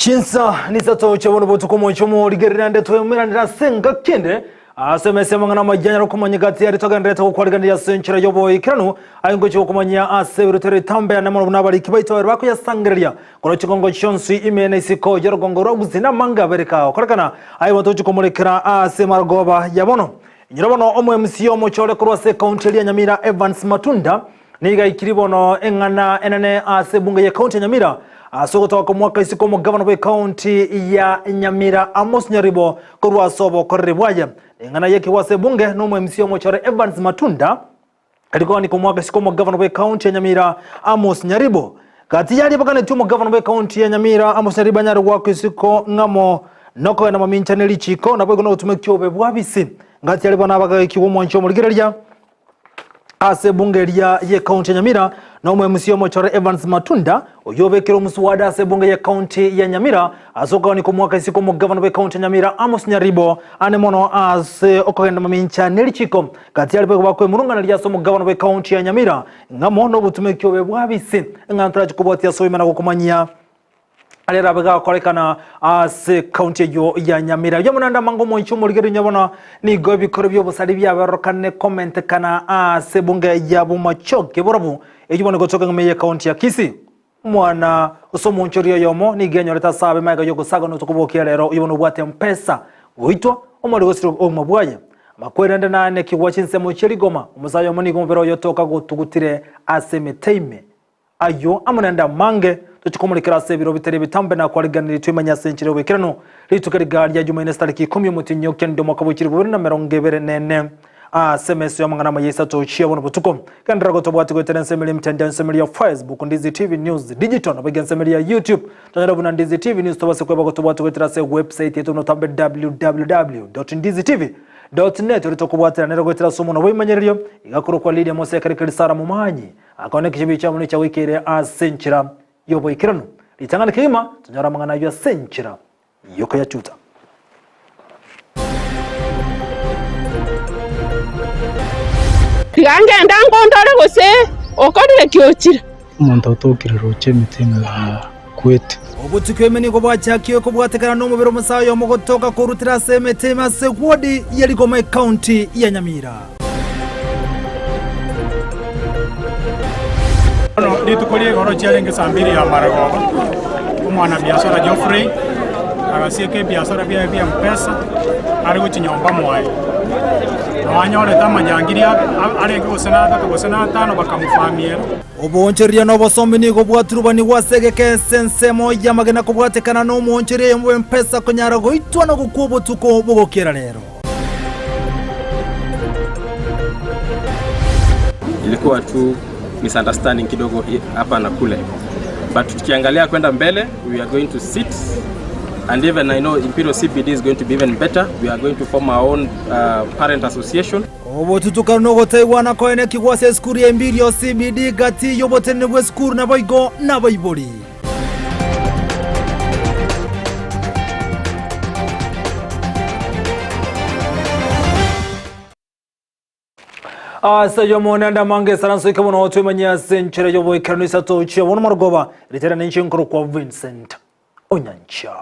Chinsa nisato chiabono botuko omochie omorigereri ande tweumeranire ase engaki ende ase emesa y'amang'ana amayia anyare komanyeka ati aria togendererete gokwarigereria ase enchera y'oboikeranu aye ngochia gokomanyia ase ebirotero ritambe ane mono buna abariki baito babere bakoyasangereria korwa chigongo chionsi ime na isiko y'orogongo rwa Gusii na amange abere kagokorekana aye bono tochia komorekera ase marogoba ya bono. Inyora bono omo MC omochore korwa ase ekaunti eria ya Nyamira Evans Matunda Nigo aikiri bono eng'ana enene ase ebunge y'ecounty ya Nyamira ase ogotoka kw'omwaka isiko omogavana bw'ecounty ya Nyamira Amos Nyaribo korwa ase obokoreri bwaye. Eng'ana y'ekegwa ase ebunge na omo MC omochore Evans Matunda erikoanika omwaka isiko omogavana bw'ecounty ya Nyamira Amos Nyaribo. Gati yaria baganetie omogavana bw'ecounty ya Nyamira Amos Nyaribo anyare goakwa isiko ng'amo nokogenda mamincha ne richiko naboigo nogotumeka obobe bw'abisi. Gati yaria bono abagagekigwa omwanchi omorigereria Ase ebunge eria y'ecounty ya Nyamira na omo-MC omochore Evans Matunda oyio obekire omuswada ase ebunge y'ecounty ya Nyamira ase okogania kw'omwaka isiko omogavana bw'ecounty ya Nyamira Amos Nyaribo ane mono ase okogenda mamincha nerichiko gati yaria boigo bakwemurunganeria ase omogavana bw'ecounty ya Nyamira ng'amo nobotumeki obe bw'abisi ng'a ntorache kobwatia ase oboime na gokomanyia Aria arabe gakorekana ase county eyio ya Nyamira. Oyio omonande amange omoichi omorigereria onye bono nigo ebikoro bi'obosari biaberorokane komentekana ase ebunge ya Bomachoge Borabu eyio bono egotoka ng'ime ye county ya Kisii. Omwana ase omonchori oyomo nigo enyorete ase abe magega y'ogosaga notuko bokia rero oyio bono obwate mpesa goitwa omorero gosira obogima bwaye. Amakweri ande naanekigwa chinsemo chie rigoma omosae oyomo nigo omobere oye otoka gotugutire ase emete ime. Ayio amo naende amange, tochie komorekera ase ebiro bitari ebitambe na kwariganirie twemanye ase enchera y'oboikeranu. Rituko riga ria Jumaine ase tariki ikomi omotienyi o kenda omwaka bwe chilifu bibere na emerongo ebere na ene ase emeso y'amang'ana amaya isato chia bono botuko. Genderera gotobwatia goetera ensemo eria emitandao ensemo eria ya Facebook, Ndizi TV News Digital naboigo ensemo eria ya YouTube. Tonyore buna Ndizi TV News tobase kweba gotobwatia goetera ase ewebsite yaito buna otambe www.ndizitv. Net oria tokobwatera nere goetera ase omonwa bw'ebimanyererio iga korokwa Lydia Mose Ekerekeri Sarah Momanyi. Akona ekechibi chiabo nigo chiagoikeire ase enchera y'oboikeranu. Ritang'ani kegima tonyore amang'ana ayio ase enchera y'okoyachuta. Tiga ngende ngondore gose okorire ki ochire. Omonto otokire roche emete ng'a akwete. Obotuko ime nigo bwachakire kobwatekana nomobere omosae oyomo gotoka korutera ase emete ime ase ward ya Rigoma ecounty ya Nyamira. Bono rituko ria igoro chiarenge saa mbiri ya maragoba, omwanabiasara Geoffrey agasieka ebiasara biaye bia M-pesa are gochia nyomba mwaye. Nabo anyorete amanyangiri arenge gose na atato gose na atano bakamofamiera. Oboonchoreria na obosomi nigo bwaturubanigwe ase egeka ase ensemo y'amagena kobwatekana nomoonchoreria oyomo bw'M-pesa konyara goitwa na gokwa obotuko bogokiera rero. Ilikuwa tu misunderstanding kidogo hapa na kule, but tukiangalia kwenda mbele we are going to sit and even I know Imperial CBD is going to be even better. We are going to form our own uh, parent association. Obotutukanu na ogotaigwana koenekigwa ase esukuru ya Imperial CBD gati y'oboteneneri bw'esukuru naboigo nabaibori. Ase ayio omonene amange esaranso ike bono twemanyie ase enchera y'oboikeranu isato chia bono marogoba ritera ninche nkorokwa Vincent Onyancha.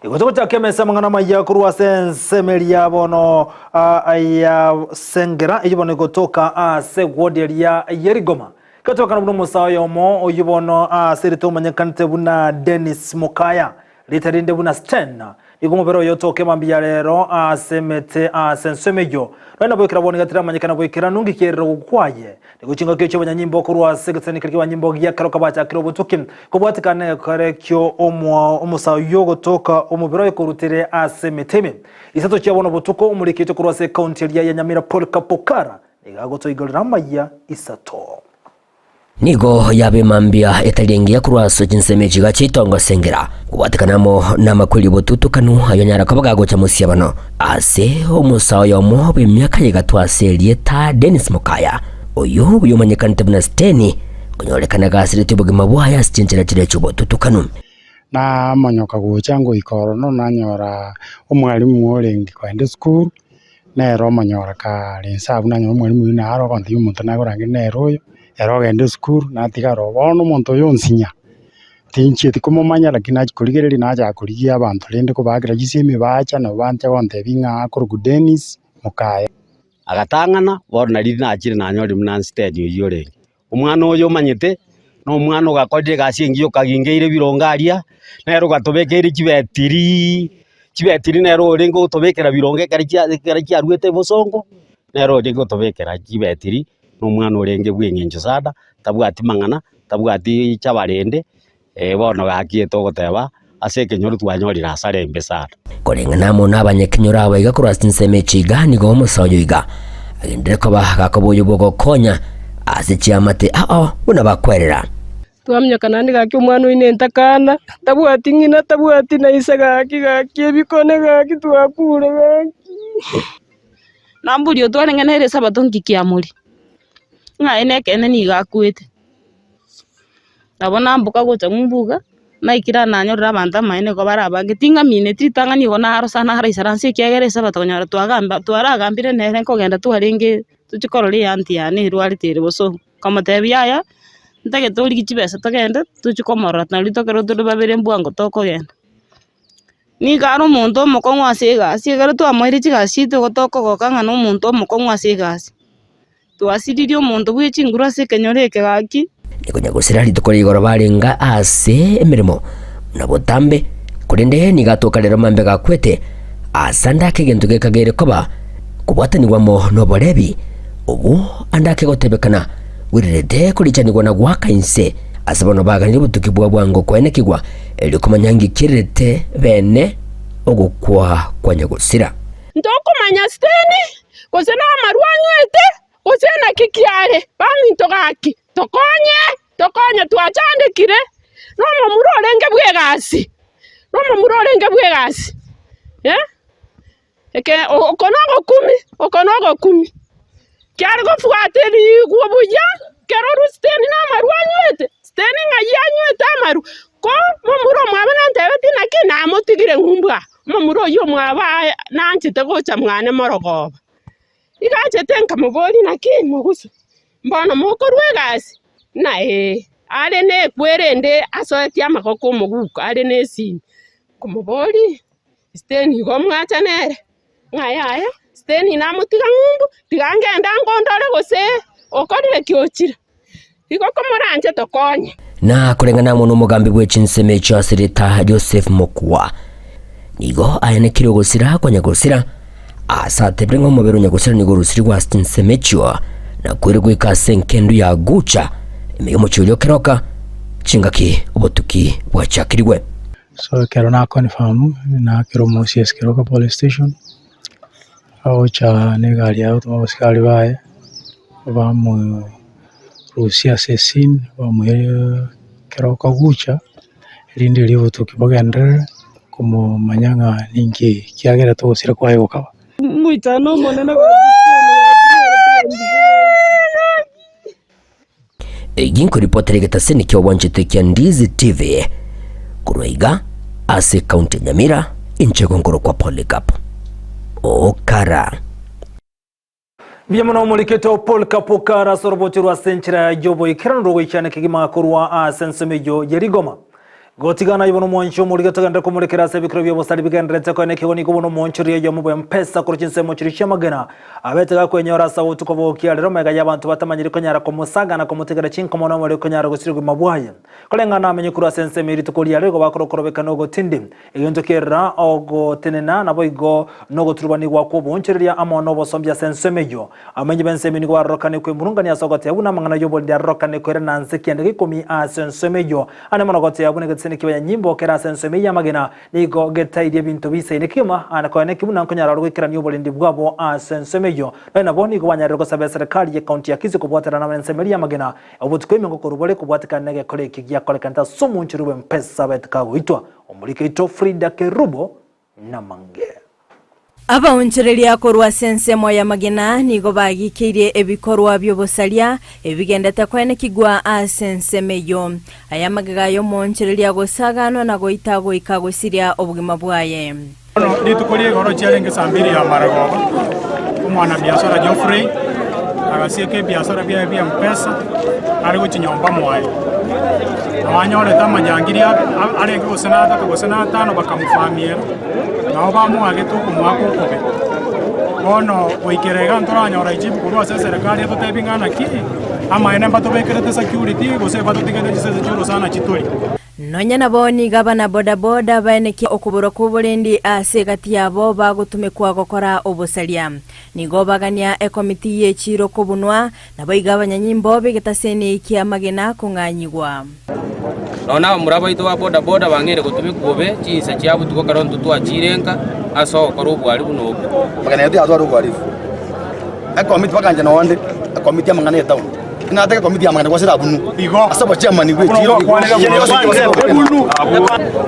Igo togochaka emesa amang'ana amaya korwa ase ensemo eria bono ah, ya Sengera eyio bono egotoka ase ward eria ya Rigoma. Gatokana buna omosae oyomo oyio bono ase erita omanyekanete buna Dennis Mokaya, rita rinde buna Sten, nigo omobere oye otoke mambia rero ase emete ase ensemo eyio. Nonya nabo ekero bono iga teramanyekana goikeranu ngiki erero gokwaye. Nigo chingaki echio abanyanyimbo korwa ase egesanyi keria ki'abanyimbo gia keroka bachakire obotuki kobwatekana negekore kio omosae oyio ogotoka omobere oye korutire ase emete ime. Isato chia bono botuko omoriki oito korwa ase ekaunti eria ya Nyamira Paul Kapokara Nigo agotoigorera amaiya isato. Nigo yaba emambia etari engiya korwa ase chinsemo echi iga chiaitongo ase engira, kobwatekana amo namakweri obotutukanu ayonyara koba gagocha mosiabano ase omosae oyomo bw'emiaka ya egatwa ase erieta Dennis Mokaya, oyio buya omanyekanete buna Steny, konyorekana gasiretie obogima bwaye ase chinchera chiria chi'obotutukanu. Namonyoka gocha ngoika ororo nanyora omwalimu orenge kogenda esukuru. Nere omonyora kare inse abwo nanyora omwalimu oyio naro ogontebia omonto nakorangeria nere oyo, ere ogenda esukuru natigara oo. Bono omonto oyo onsinya, Tinchieti komomanya lakini nachia korigereria nachaka korigia abanto rende kobaakera chisemi bacha nabo bancha gontebia ng'a akorokwa Dennis Mokaya. Agatang'ana, bono nari nachire nanyorire buna Ansteni oyio orenge. Omwana oyo omanyete, na omwana ogakorire egasi engiya okagingeire ebirongo aria, nere ogatobekeire chibetiri, chibetiri nere orenge gotobekera birongo ekero chia ekero chiaruete bosongo, nere orenge gotobekera chibetiri, na omwana orenge bwa eng'encho sana, tabwati mang'ana, tabwati chabarende, bono gaki togoteba ase ekenyoro twanyorire asara embe sana. Koreng'ana amo nabanyakenyoro aba iga korwa ase chinsemo echi iga nigo omosaoyo iga agenderere koba gakoba oyo bw'ogokonya ase chiamate ao buna bakwerera. Twaminyokana naende gaki omwana oino entakana, tabwati ng'ina tabwati na ise gaki gaki ebikone gaki twakure gaki. Namboria otwarenge nere esabato nki kiamori, ng'a aye nekeene nigo akwete. Nabo namboka gocha ng'umbu iga, naikire aa nanyorire abanto amaene nigo bare abange, ting'amineti ritang'ani igo narosa naraisaransa ekiagera esabato konyora twagamba twaragambire nere nkogenda twarenge tochie korora eanti yane erwarete ere bosongo. Nkamotebia yaya, ntagete origie chibesa togende tochie komorora nario tokero tore babere mbwango tokogenda. Nigo are omonto omokong'u ase egasi, ekero twamoeire chigasi chiaito igo tokogoka ng'a nomonto omokong'u ase egasi. Twasiririe omonto bwe chinguru ase ekenyoro eke gaki. Nigo nyagosira rituko ria igoro barenge ase emeremo buna botambe, korende nigo atoka rero mambe gakwete, ase ande ake egento gekagere koba kobwatanigwa amo noborebi, obwo ande ake gotebekana bwererete korichanigwa na goaka inse, ase bono baganirie obotuki bwa bwango koenekigwa, erio komanya ngikirerete bene ogokwa kwa nyagosira. Ntokomanya Steni, gose namarwa anywete, gose naki kiare, baminto gaki, tokonye, tokonye, twachandekire nomomura orenge bw'egasi, nomomura orenge bw'egasi, eh, eke oko nogokumi, oko nogokumi, kiare gobwata erigwo buya, kero orwa Steni namarwa anywete, Steni ng'ai anywete amarwa, ko momura omwabo nantebeti naki, namotigire ng'umbu aa. Omomura oyio omwabo aye nanchete gocha mwane morogoba. Igo achete nkamoboria, Naki mogusu? Mbono mokorua egasi? Ng'a ee. Are nekwere ende asoetie amagoko omoguko, are nesimi. Nkomoboria, Steni igo mwacha nere? Ng'a yaya, Steni namotiga ng'umbu, tiga ngende angondore gose okorire ki ochire. Igo komoranche tokonye. Na koreng'ana amo nomogambi bwe chinsemo echio ase rieta Joseph Mokua, nigo ayanekire ogosira kwa nyagosira, ase atebire ng'a omobere o nyagosira nigo orusirigwe ase chinsemo echio, na koirwe goika ase enkendu ya Gucha, ime y'omochie oria o Keroka, chingaki obotuki bwachakirigwe. So ekero na confirm, nakera omosia Keroka police station, agocha na egari yaye gotoma abasikari baye, bamorusia ase escene, bamoira Keroka gocha, erinde erio obotuki bogenderere komomanya ng'a ninki kiagerete ogosira kwaye gokaba. Omoichano omonene Eyio nkoripotera egetaseni kia obwanchete kia Ndizi TV korwa iga ase ekaunti ya Nyamira, inche nkorokwa Polycarp Okara. Mbuya mono omorikete Paul Kapokara ase orobocho rwa ase enchera y'oboikeranu rogoichana kegima korwa ase ensemo eyio ye rigoma. Gotigana aye bono omwanchi omorige togenderere komorekera ase ebikoro bi'obosari bigendererete koena ekegogo nigo bono omoonchoreria oyomo bw'empesa korwa chinsemo chiria chi'amagena abete gakwenyora ase obotuko bogokia rero magega y'abanto batamanyiri konyara komosaga na komotegera chinkomo na omorero konyara gosiria obogima bwaye. Koreng'ana amenye korwa ase ensemo ye rituko riare igo bakora okorobekana ogotindi. Egento kerera ogotenena naboigo nogoturubanigwa kw'oboonchoreria amo nobosombi ase ensemo eyio. Abamenyi b'ensemo nigo barorokane kwemurungania ase ogoteeba buna amang'ana y'oborindi arorokane koirana nse kianda gia ikomi ase ensemo eyio. Ande mono goteeba buna egetisani ki'abanyanyimbo kere ase ensemo eyio y'amagena nigo getairie ebinto biisaine kegima, ande konya neki buna nkonyara ore goikerania oborendi bwabo ase ensemo eyio. Nonya nabo nigo banyarire gosaba eserekari y'ecounty ya Kisii kobwaterana ensemo eria y'amagena obotuko ime ngokorwa bore kobwatekana negekora eke giakorekanete ase omoonchori bw'empesa abete kagoitwa. Omoriki oito Frida Kerubo namange. Abaonchoreria korwa ase ensemo y'amagena nigo bagikeirie ebikorwa bi'obosaria ebigendete koenekigwa ase ensemo eyio. Aya amagega y'omoonchoreria gosaganwa na goita goika gosiria obogima bwaye. Bono rituko ria igoro chiarenge saa mbiri ya maragoba, omwanabiasara Geoffrey. Agasieka ebiasara biaye bia Mpesa are gochia nyomba mwaye. Nabo anyorete amanyangiri arenge gose na atato gose na atano bakamofamiera, nabo bamoagete okomoaka okobe. Bono goikera iga ntoranyora echibu korwa ase eserekari etotebie ng'a naki, amaene mbatobekerete security gose batotigete chisese chi'orosana chitori. Nonya nabo nigo abana bodaboda baenekia okoborwa kw'oborendi ase egati yabo bagotumekwa gokora obosaria. Nigo bagania ekomiti y'echiiro kobunwa, naboigo abanyanyimbo b'egetaseni ki'amagena kong'anyigwa. Nonya nabamura baito ba bodaboda bang'eire gotumekwa bobe chinsa chia botuko ekero intwe twachiire nka ase ogokora obwari buna obwo. Amang'ana aye tiyatwara obohalifu. Ekomiti bakancha nonde, ekomiti y'amang'ana y'etown. Nataka ekomiti y'amang'ana gwasire abunwe ase obochairman bwe echiro.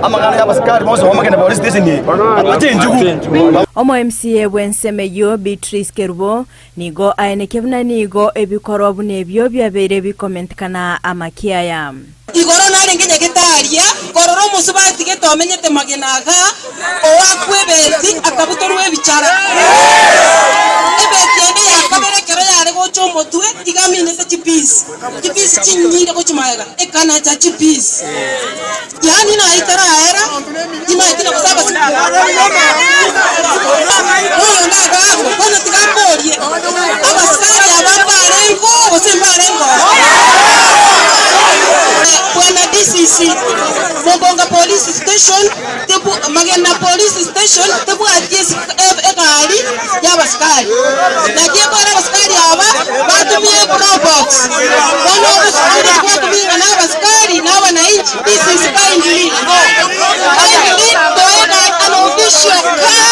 Amang'ana y'abasikari bonsi bamagene police station eye, bache enchugu. Omo MCA bw'ensemo eyio Beatrice Kerubo nigo aenekia buna nigo ebikorwa buna ebio biabeire bikomentekana amakiaya. Igoro narenge nyagetari korora omosubati gete omenyete magena iga, oakwa ebeti akabutorwa ebichara. Ebeti ende ya kabere ekero yare gocha omotwe iga aminete chipisi, chipisi chinyinge gochia magega, ekanacha chipisi. Yaani naye taraera, timaeti na gose abasibwa. Oyonde agaakwa, bono tiga mborie, abasikari aba mbarengeo gose mbarengeo? Bwana DCC, Mogonga Police Station, tebu Magena Police Station tebwati egari y'abasikari. Naki ekore abasikari aba batumie probox. Bono obosecurity bwatumigwa na abasikari na abanainchi. This is kindly, kindly toe an official car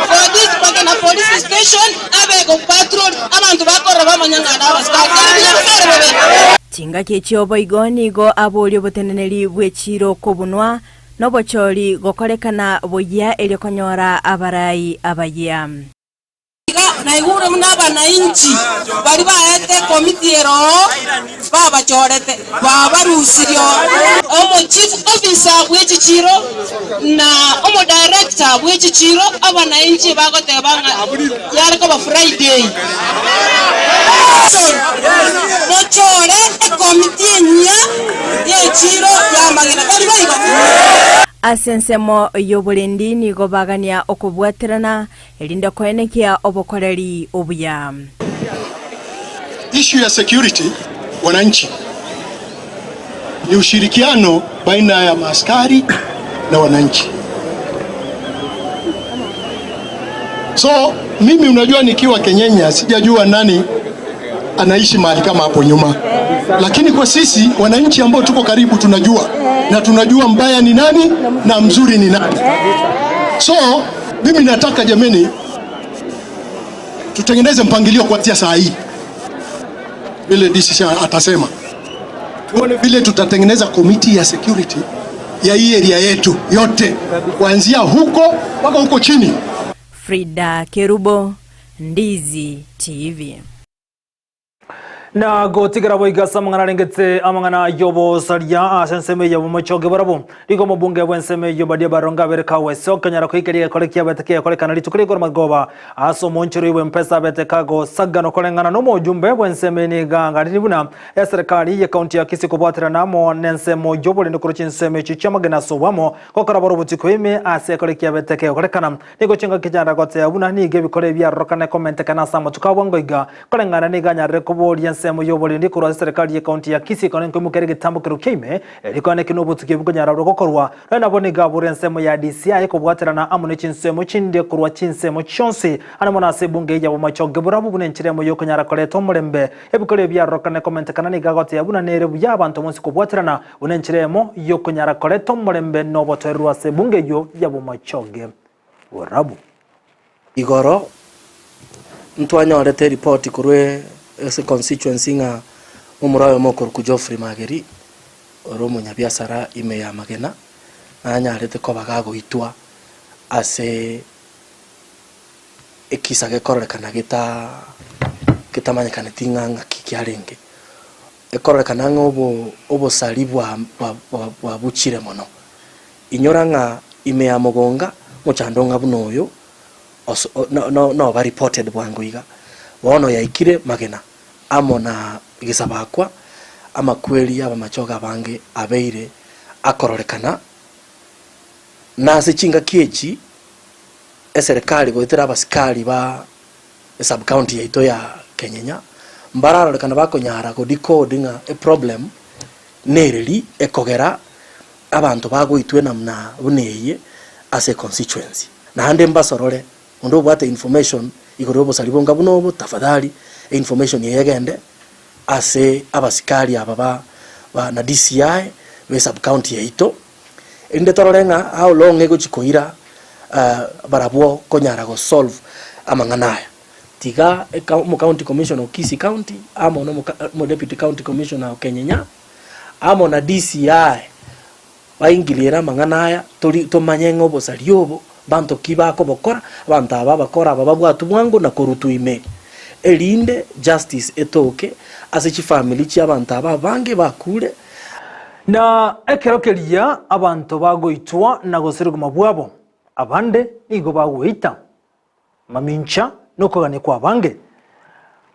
for this Magena Police Station abe go patrol abanto bakorora bamanya ng'a nabasikari. Kere buya gose ere bobe? Chingaki echio boigo nigo aboria oboteneneri bw'echiiro kobunwa, Nobochori gokorekana boyia erio konyora abarai abayia. Iga naigure buna abanainchi baria baete ekomiti ere oo babachorete, babarusirie oo. Omo chief officer bwe chichiro na omo director bwe chichiro abanainchi bagoteba ng'a yare koba Friday. Mochore ekomiti enyia y'echiiro y'amagena, tari boigo? Ase ensemo y'oborendi nigo bagania okobwaterana, erinde koenekia obokoreri obuya. Issue ya security wananchi ni ushirikiano baina ya maaskari na wananchi. So mimi unajua, nikiwa Kenyenya sijajua nani anaishi mahali kama hapo nyuma, lakini kwa sisi wananchi ambao tuko karibu tunajua, na tunajua mbaya ni nani na mzuri ni nani. So mimi nataka jameni, tutengeneze mpangilio kuanzia saa hii, vile DCC atasema, tuone vile tutatengeneza komiti ya security ya hii area yetu yote kuanzia huko mpaka huko chini. Frida Kerubo, Ndizi TV. Na gotigera boiga ase amang'ana arengete amang'ana y'obosaria ase ensemo eye y'obomochoge barabwo. Nigo omobunge bw'ensemo eyio Obadia Barongo abere kawese okonyara koikeria egekore kiabete kegokorekana rituko rigoro magoba ase omoonchoroi bw'empesa abete kagosagana okoreng'ana n'omojumbe bw'ensemo eye nigo aganiri buna eserekari y'ekaunti ya Kisii kobwaterana amo n'ensemo y'oborende korwa chinsemo echio chi'amagena ase oboamo gokora bore obotuko ime ase ekore kiabete kegokorekana. Nigo chingaki chianda goteba buna nigo ebikoro ebi biarorokane komentekana ase amatuko a bwango iga. Koreng'ana nigo anyarire koboria ensemo y'oborendi korwa ase serikali y'ecounty ya Kisii ekero nkoimoka ere egetambo kerokio kia ime, erio koaneki nobotuki obo konyara gokorwa. Nonya nabo nigo abore ensemo ya DCI kobwaterana amo ne chinsemo chinde korwa chinsemo chionsi ande mono ase ebunge eye ya Bomachoge Borabu buna enchera emo yokonyara koreta omorembe. Ebikoro ebi biarorokane komentekana nigo agoteba buna nere buya abanto bonsi kobwaterana Buna enchera eyemo y'okonyara koreta omorembe na obotoereru ase ebunga eyio y'abomachoge borabu. Igoro ntwanyorete eripoti korwa ase constituency ng'a momura oyomo okorokwa Geoffrey Mageri ore omonyabiasara ime ya Magena nanyarete koba gagoitwa ase ekisa gekororekana geta getamanyekaneti ng'a ng'aki kiarenge. Ekororekana ng'a obosari bwabuchire mono. Inyora ng'a ime ya mogonga mochando ng'a buna oyo noba reported bwango iga. Bono yaikire magena amo na gesabakwa, amakweri y'abamachoge abange abeire akororekana, na ase chingaki echi eserekari goetera abasikari ba esub-county yaito ya Kenyenya mbararorekana bakonyara go decode ng'a eproblem nereri ekogera abanto bagoitwa enamna buna eye ase econstituency. Naende mbasorore Onde obwate information igoro y'obosari bonga buna obo, tafadhali einformation eye egende ase abasikari aba ba ba na DCI be sub county yaito, erinde torore ng'a how long egochi koira barabwo konyara go solve amang'ana aya. Tiga eka omo county commissioner o Kisii county amo na omo deputy county commissioner o Kenyenya amo na DCI Baingiliere amang'ana aya, tori tomanye ng'a obosari obo mbanto ki bakobokora, abanto aba abakora aba babwatwe bwango na korutwa ime, erinde justice etoke ase chifamiri chi'abanto aba abange bakure. Na ekero keria abanto bagoitwa na gosirigwa bwabo, abande nigo bagweita. Mamincha nokogania kw'abange.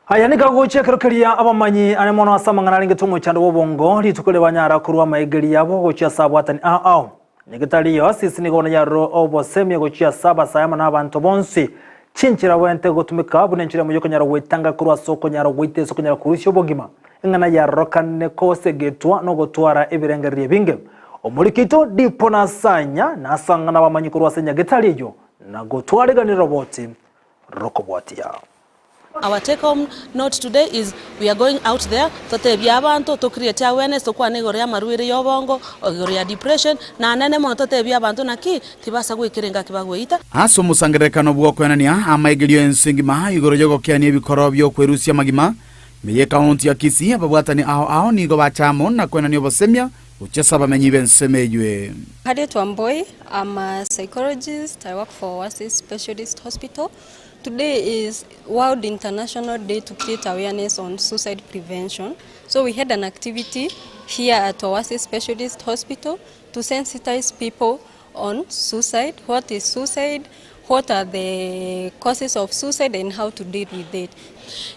Aya nigo agochia ekero keria abamanyi are mono ase amang'ana arengete omochando bw'obongo, rituko riria banyara korua amaegeri yabo gochia ase abwatani ao ao. Nyagetari Yoasis nigo bono yarure obosemia gochia ase abasae amo nabanto bonsi, chinchera bwente gotumeka buna enchera eyemo yokonyara gwetanga korwa ase okonyara goita ase okonyara korusia obogima. Eng'ana yarorokane kosegetwa nogotwara ebirengererio ebinge. Omoriki oito Dipo Nasanya nasang'ana abamanyi korwa ase nyagetari eyio Na gotwareganire roboti rokobwatia. Our take home note today is we are going out there totebie abanto to create awareness tokwane igoro ya amarwaire ya obongo, igoro ya depression na anene mono totebie abanto naki tibasa goikera engaki bagoeita. Ase omosangererekano bw'okoenania amaigerio ense engima igoro y'ogokeania ebikoro bi'okwerusia amagima ime y'ekaunti ya Kisii, ababwatani ao ao nigo bacha amo na koenania obosemia Gochia ase abamenyi b'ensemo eywe. Harriet Wamboi, I'm a psychologist, I work for Oasis Specialist Hospital. Today is World International Day to create awareness on suicide prevention. So we had an activity here at Oasis Specialist Hospital to sensitize people on suicide, what is suicide, what are the causes of suicide and how to deal with it.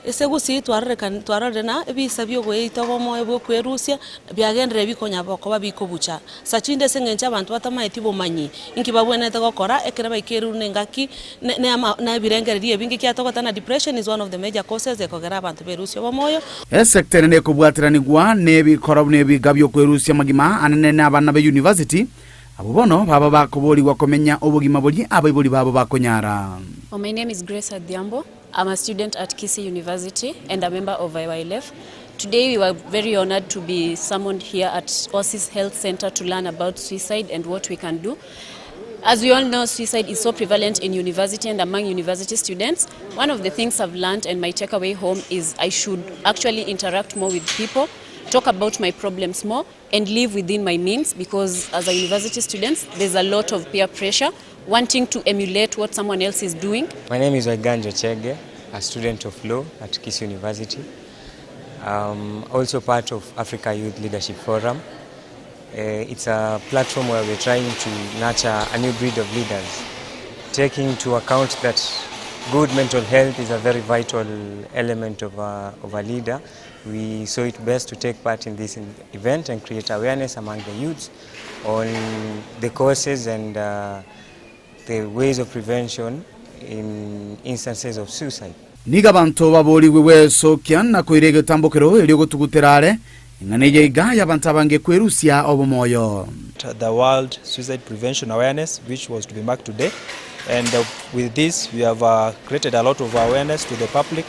Ase gusii twarorekani twarorire na ebisa biogoeita obomoyo bwa okwerusia biagenderire bikonya bokoba bikobucha. Sa chinde ase eng'encho abanto batamaeti obomanyi inki babwenerete gokora ekero baikeirwe na engaki ne ne ama na ebirengererio ebinge ekiagera na depression is one of the major causes ekogera abanto berusie obomoyo. Esecta ere nekobwateranigwa nebikoro buna ebiga biokwerusia amagima anene na abana be university, Abwo bono baba bakoborigwa komenya obogima boria abaibori babo bakonyara. Oh, my name is Grace Adhiambo. I'm a student at Kisii University and a member of IYLF. Today we were very honored to be summoned here at Oasis Health Center to learn about suicide and what we can do. As we all know, suicide is so prevalent in university and among university students. One of the things I've learned and my takeaway home is I should actually interact more with people, talk about my problems more, and live within my means because as a university student, there's a lot of peer pressure, wanting to emulate what someone else is doing. My name is Waiganjo Chege, a student of law at Kisii University. Um, also part of Africa Youth Leadership Forum. Uh, it's a platform where we're trying to nurture a new breed of leaders, taking into account that good mental health is a very vital element of a, of a leader. We saw it best to take part in this event and create awareness among the youths on the causes and uh, the ways of prevention in instances of suicide. Nigo abanto baboorigwe gwesokia na koira egetambokero erio gotugutera are, eng'ana eye iga y'abanto abange kwerusia obomoyo. The World Suicide Prevention Awareness which was to be marked today and with this we have uh, created a lot of awareness to the public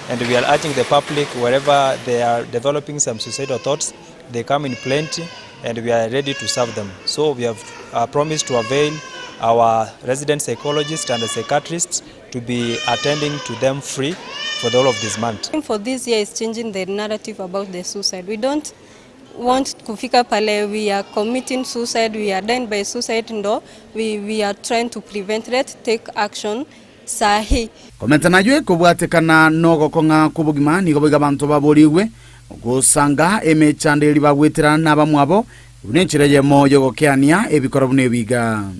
and we are urging the public wherever they are developing some suicidal thoughts they come in plenty and we are ready to serve them so we have uh, promised to avail our resident psychologists and psychiatrists to be attending to them free for the whole of this month. For this year is changing the narrative about the suicide. We don't want kufika pale we are committing suicide, we are dying by suicide, ndo we, we are trying to prevent it, take action sahi. Komenta nayio ekobwatekana nogokong'a kw'obogima nigo boigo abanto baborigwe gosanga emechando eria bagweterana nabamwabo, buna enchera eyemo y'ogokeania ebikoro buna ebiga.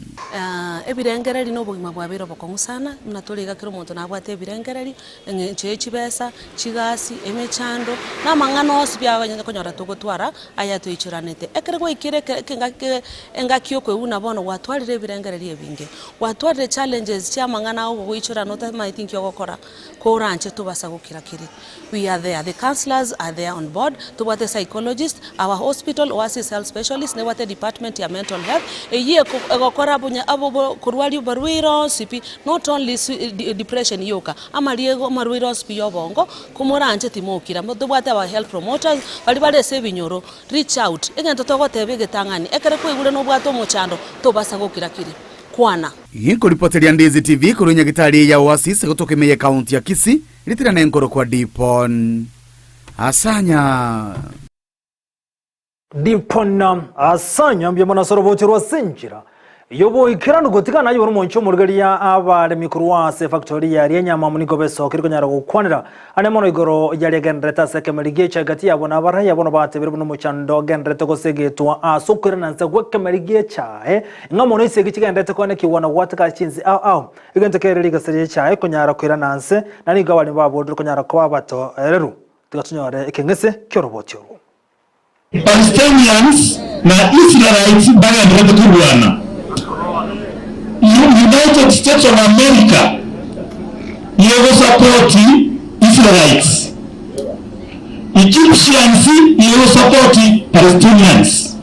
Ebirengereri na obogima bwabeire obokong'u sana, buna tore iga kera omonto nabwate ebirengereri, eng'encho ye chibesa, chigasi, emechando, na amang'ana onsi biagonyete konyora togotwara aya toichoranete. Ekero gwaikire eke ekengaki engaki ya okoiguna bono gwatwarire ebirengereri ebinge, gwatwarire challenges chia amang'ana agogoichorana otamaeti nki ogokora, koranche tobasa gokira kiri. We are there, the counsellors are there on board, tobwate psychologist, our hospital Oasis Health Specialist nebwate department ya mental health, eyio eko egokora bonya abo korwaria oborwaire onsi pi, not only depression yoka, amariego amarwaire onsi pi ya obongo, komoranche timokira. Tobwate our health promoters, baria bare ase ebinyoro, reach out, egento togoteba egetang'ani, ekero kwaigure nobwate omochando, tobasa gokira kiri, kwana. Ginkoripoteria Ndizi TV korwa enyagitari ya Oasis egotoka ime y'ekaunti ya Kisii, Ritira nenkorokwa Dipon Asanya. Dipon Asanya mbuya mono ase orobocho rwa ase enchera y'oboikeranu gotigana aye omonche omorigereria abaremi korwa ase efactory yaria enyama amo nigo besokire konyara gokwanera ane mono igoro yaria egendererete ase ekemeri giecha egati yabo na abaraya bono batebire buna omochando ogendererete gosegetwa ase okoirana nse gw'ekemeri giechae ng'a mono esegi chigendererete koenekigwa na gwateka chinse ao ao Egento kere rigesa ri'echae konyara koirana nse, na nigo abaremi baborire konyara koba abatoereru. Tiga tonyore ekeng'ese ki'oroboti orwo. Palestinians na Israelites mbagendererete korwana. United States of America nigo egosapoti Israelites. Egyptians nigo egosapoti Palestinians.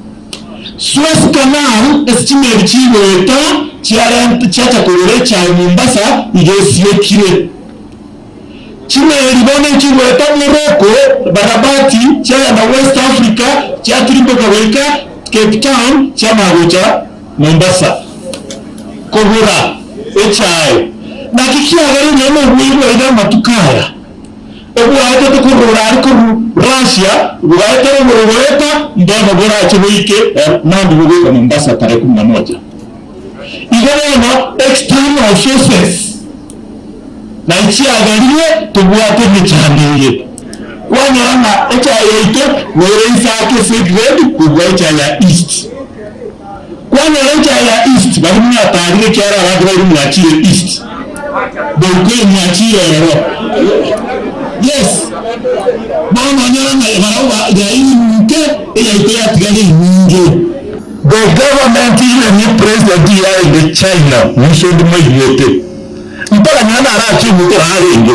Suez Canal ase chimeli chigoeta chiarenta chiacha kogora echae Mombasa iga esiekire. Chimeli bono echigoeta Morocco, Barabati chiagenda West Africa chiatirimboka goika Cape Town chiamanya gocha Mombasa kogora echae. Naki kiagerire noboibwa iga amatuko aya? Obwaetete korwa orare korwa Russia, bogaetera igoro goeta, mbono borache boike mambia bogoika Mombasa tarehe kumi na moja. Igo bono external sources na chiagerire tobwate emechando eye. Kwanyora ng'a echae yaito nere inse ake ase egrade kobua echae ya East. Kwanyora echae ya East baria mwatarire ekiagera abanto baria mwachire East boikoi mwachire ororo. Yes, bono onyore ng'a barabwo ba yairi nke eyaito yatigara enyinge. The government even ne president yarenge China mwisho ndi mwaigwete mpaka nonya narache omote arenge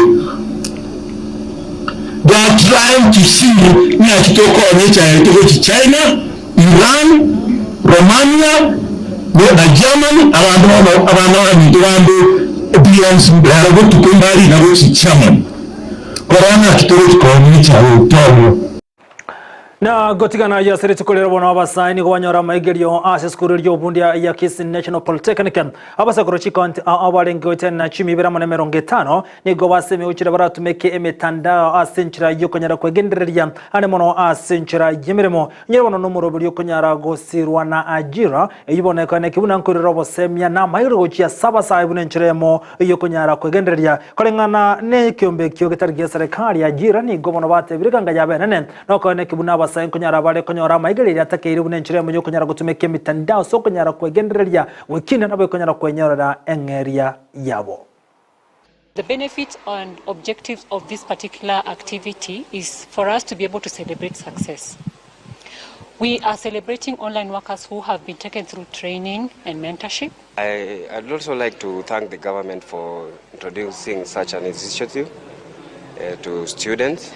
they are trying to see ng'aki tokonya echae yaito gochi China Iran, Romania, na Germany, abanto bono abana baminto bande bionsi rero botuko mbarina gochia Germany korora ng'aki togochi koonia echae otomo. Na gotigana ayio ase rituko rero bono abasae nigo banyora amaigerio ase esukuru eria y'obundia ya Kisii National Polytechnic. Abasae korwa chikaunti ao ao barenge goetana chimi ibere amo na emerongo etano Nigo basemeuchire baratumeke emetandao ase enchera y'okonyara kwegendereria ande mono ase enchera y'emeremo. Nyore bono nomoroberio okonyara gosirwa na ajira, eyio bono ekoeneki buna nkoirora obosemia na amairo gochia ase abasae buna enchera eyemo y'okonyara kwegendereria. Koreng'ana nekeombe ekio getari gia serikali, ajira nigo bono batebire ganga yabo enene nokoeneki buna abasae nkonyara bare konyora amaigereria atakeire buna enchera eyemo y'okonyara gotumeka emitandao ase okonyara kwegendereria gwekina nabo ekonyara kwenyorera eng'eria yabo. The benefits and objectives of this particular activity is for us to be able to celebrate success. We are celebrating online workers who have been taken through training and mentorship. I, I'd also like to thank the government for introducing such an initiative uh, to students.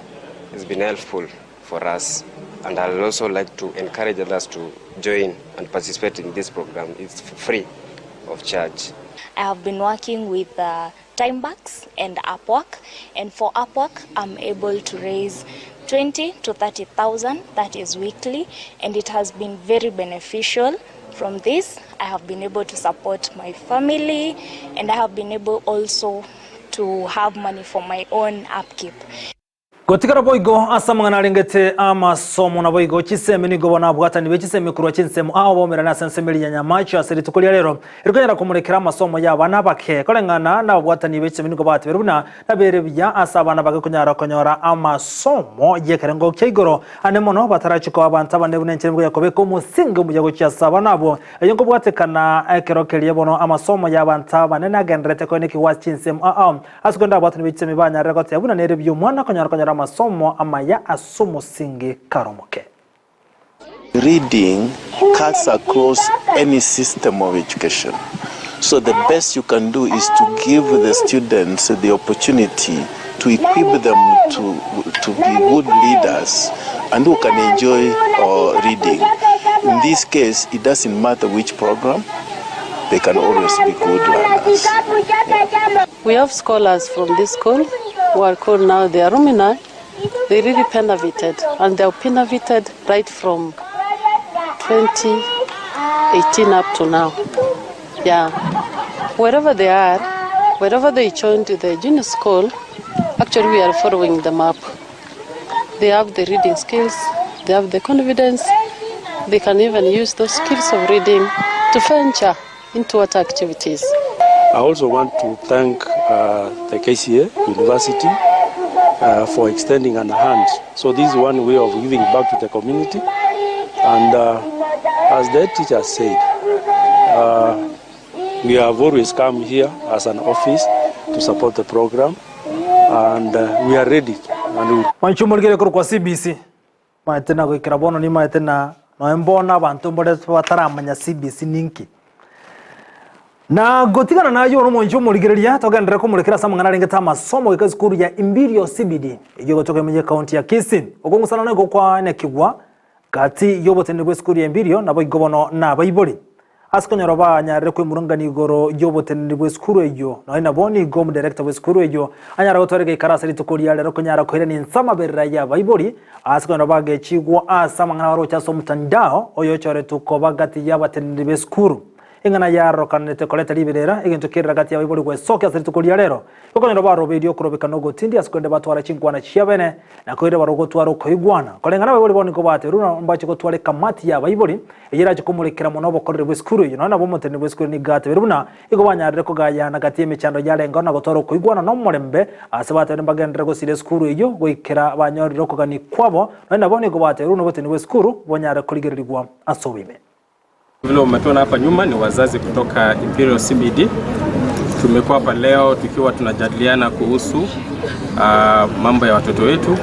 It's been helpful for us, and I'd also like to encourage others to join and participate in this program. It's free of charge. I have been working with uh, Timebucks and Upwork, and for Upwork, I'm able to raise 20 to 30,000, that is weekly, and it has been very beneficial. From this, I have been able to support my family, and I have been able also to have money for my own upkeep. Gotigara boigo ase amang'ana arengete amasomo naboigo chisemi nigo bono abwatani be chisemi korwa chinsemo ao baumerane ase ensemo eria ya Nyamache ase rituko ria rero erikonyara komorekera amasomo y'abana abake. Koreng'ana nababwatani be chisemi nigo bateberwe buna nabere buya ase abana bake konyara konyora amasomo y'ekerengo kia igoro ande mono batarachi koba abanto abanene buna enchera nigo yakobeka omosingi omuya gochia ase abana abwo. Eyio nkobwatekana ekero keria bono amasomo y'abanto abanene agendererete koenekigwa ase chinsemo ao. Ase korende abwatani be chisemi banyarire goteba buna nere buya omwana konyara konyora amasomo amaya ase omosingi kare omoke. Reading cuts across any system of education so the best you can do is to give the students the opportunity to equip them to, to be good leaders and who can enjoy reading. In this case, it doesn't matter which program, they can always be good learners. We have scholars from this school who are called now the alumni. They really benefited, and they have benefited right from 2018 up to now. Yeah. Wherever they are, wherever they joined the junior school, actually we are following them up. They have the reading skills, they have the confidence, they can even use those skills of reading to venture into other activities. I also want to thank uh, the KCA University uh, for extending an hand. So this is one way of giving back to the community. And uh, as the teacher said, uh, we have always come here as an office to support the program and uh, we are ready. And we Mwanche omorikere korokwa CBC. Maete na goikera bono nimaete na noe mbono abanto mbore bataramanya CBC ninki. Na gotigana nayio bono mwanche omorigereria togenderere komorekera ase amang'ana arengete amasomo goika esukuru ya Imperial CBD eyio egotoka ime ye county ya Kisii. Okong'usana nigo kwaanekigwa Gati y'oboteneneri bw'esukuru y'Empirio naboigo bono nabaibori. Ase konyora banyarire kwemurungania igoro y'oboteneneri bw'esukuru eyio, nonya nabo nigo omodirector bw'esukuru eyio anyare gotwara egeikaro ase rituko ria rero konyara koirania inse amaberera y'abaibori ase konyora bagechigwa ase amang'ana baroche ase omotandao oyochoretwe koba gati y'abateneneri b'esukuru. Eng'ana yarokanete koreta riberera, egento kerera gati y'abaibori gwesokia ase rituko ria rero. Gokonyora barobeirie okorobeka na ogotindi ase korende batwara chinkwana chiabene, na koira barogotwara okoigwana. Koreng'ana abaibori bao nigo batebirie buna mbache gotwara ekamati y'abaibori, eyio erache komorekera mono obokoreri bw'esukuru eyio. Nonya nabo omoteneneri bw'esukuru nigo atebirie buna igo banyarire kogayana gati y'emechando yarengeo na gotwara okoigwana na omorembe ase batebirie mbagenderere gosira esukuru eyio goikera banyorire okogania kwabo. Nonya nabo nigo batebirie buna oboteneneri bw'esukuru bonyare korigererigwa ase oboime. Vile umetuona hapa nyuma ni wazazi kutoka Imperial CBD. Tumekuwa hapa leo tukiwa tunajadiliana kuhusu mambo ya watoto wetu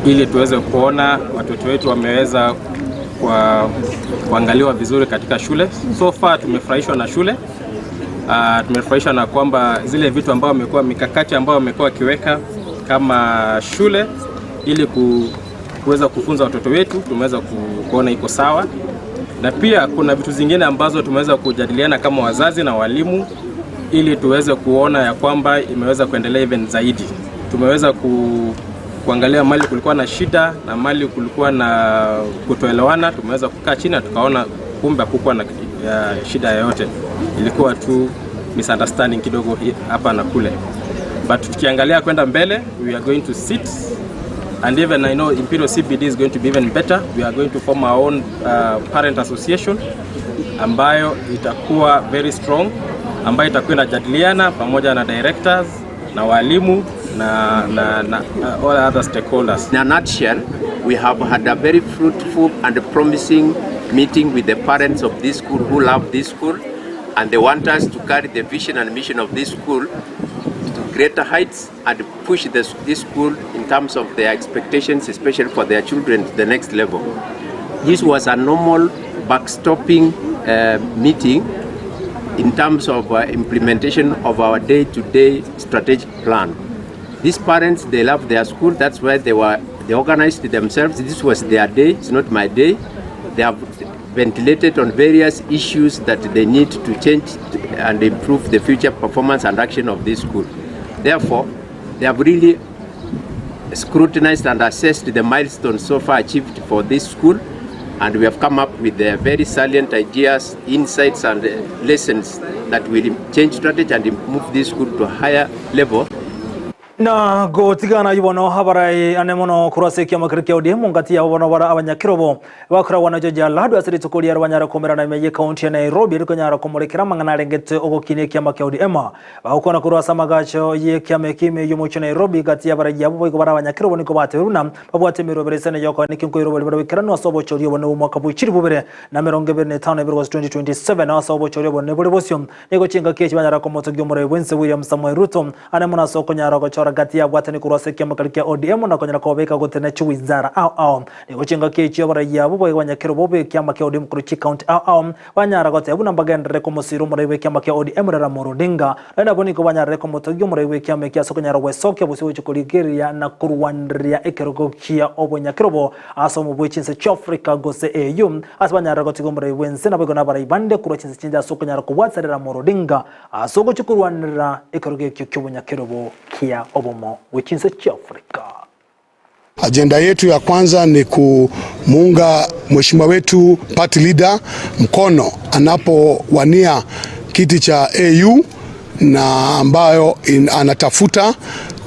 ili tuweze kuona watoto wetu wameweza kwa, kuangaliwa vizuri katika shule. So far tumefurahishwa na shule. Tumefurahishwa na kwamba zile vitu ambao wamekuwa mikakati ambayo wamekuwa wakiweka kama shule ili kuweza kufunza watoto wetu tumeweza kuona iko sawa, na pia kuna vitu zingine ambazo tumeweza kujadiliana kama wazazi na walimu ili tuweze kuona ya kwamba imeweza kuendelea even zaidi. Tumeweza kuangalia mali kulikuwa na shida na mali kulikuwa na kutoelewana, tumeweza kukaa chini na tukaona kumbe hakukuwa na shida yoyote, ilikuwa tu misunderstanding kidogo hapa na kule, but tukiangalia kwenda mbele we are going to sit and even I know Imperial CBD is going to be even better. We are going to form our own parent association ambayo itakuwa very strong, ambayo itakuwa inajadiliana pamoja na directors na walimu na all other stakeholders. In a nutshell, we have had a very fruitful and promising meeting with the parents of this school who love this school, and they want us to carry the vision and mission of this school to greater heights and push this school in terms of their expectations, especially for their children, to the next level. This was a normal backstopping meeting in terms of implementation of our day-to-day strategic plan. These parents, they love their school, that's why they organized themselves. This was their day, it's not my day. They have ventilated on various issues that they need to change and improve the future performance and action of this school. Therefore, they have really scrutinized and assessed the milestones so far achieved for this school, and we have come up with the very salient ideas, insights and lessons that will change strategy and move this school to a higher level. Na gotigana ayio bono abarai ane mono korwa ase ekiama keria kia ODM ngati yabo bono bara abanyakerobo bakoragwa na George Aladwa ase rituko riaro banyare koumerana ime ye county ya Nairobi eri konyara komorekera amang'ana arengete ogokinia ekiama kia ODM. Bagokwana korwa ase amagacho ye ekiama eke ime y'omochie o Nairobi gati y'abarai abwo boigo bare abanyakerobo nigo batebire buna babwate emerobero isane yokoa niki nkoirobori bare boikeranu ase obochori obonene bw'omwaka bwe chilifu bibere na emerongo ebere na etano ebere gose 2027 ase obochori obonene bore bosio. Nigo chingaki echi banyara komotogia omorai bw'ense William Samoei Ruto ane mono ase okonyara gochora gati y'abwatani korwa ase ekiama keria kia ODM na konyara kobabeka gotena chiwizara ao ao. Nigo chingaki echi abarai abwo boigo abanyakerobo b'ekiama kia ODM korwa chicounty ao ao banyara goteba buna mbagenderere komosira omorai bw'ekiama kia ODM Raila Amolo Odinga. Naende nabwo nigo banyarire komotogia omorai bw'ekiama eki ase okonyara gwesokia bosio gochia korigereria na korwanereria ekerogo kia obonyakerobo ase omo bwe chinse chi'Afrika gose AU, ase banyarire gotiga omorai bw'ense naboigo nabarai bande korwa chinse chinde ase okonyara kobwatsa Raila Amolo Odinga ase ogochia korwanerera ekerogo ekio ki'obonyakerobo kia obomo bwe chinse chi'Afrika. Ajenda yetu ya kwanza ni kumuunga mheshimiwa wetu party leader mkono anapowania kiti cha AU na ambayo in, anatafuta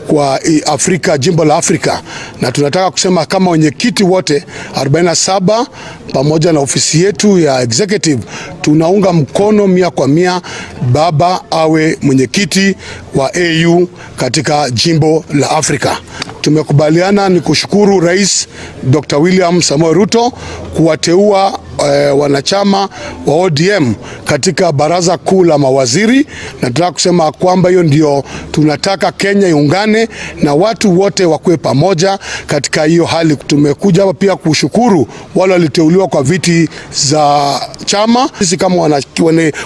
kwa Afrika, jimbo la Afrika, na tunataka kusema kama wenyekiti wote 47 pamoja na ofisi yetu ya executive tunaunga mkono 100% baba awe mwenyekiti wa AU katika jimbo la Afrika. Tumekubaliana ni kushukuru Rais Dr. William Samoei Ruto kuwateua wanachama wa ODM katika baraza kuu la mawaziri, na tunataka kusema kwamba hiyo ndio tunataka Kenya iungane na watu wote wakuwe pamoja katika hiyo hali. Tumekuja hapa pia kushukuru wale waliteuliwa kwa viti za chama. Sisi kama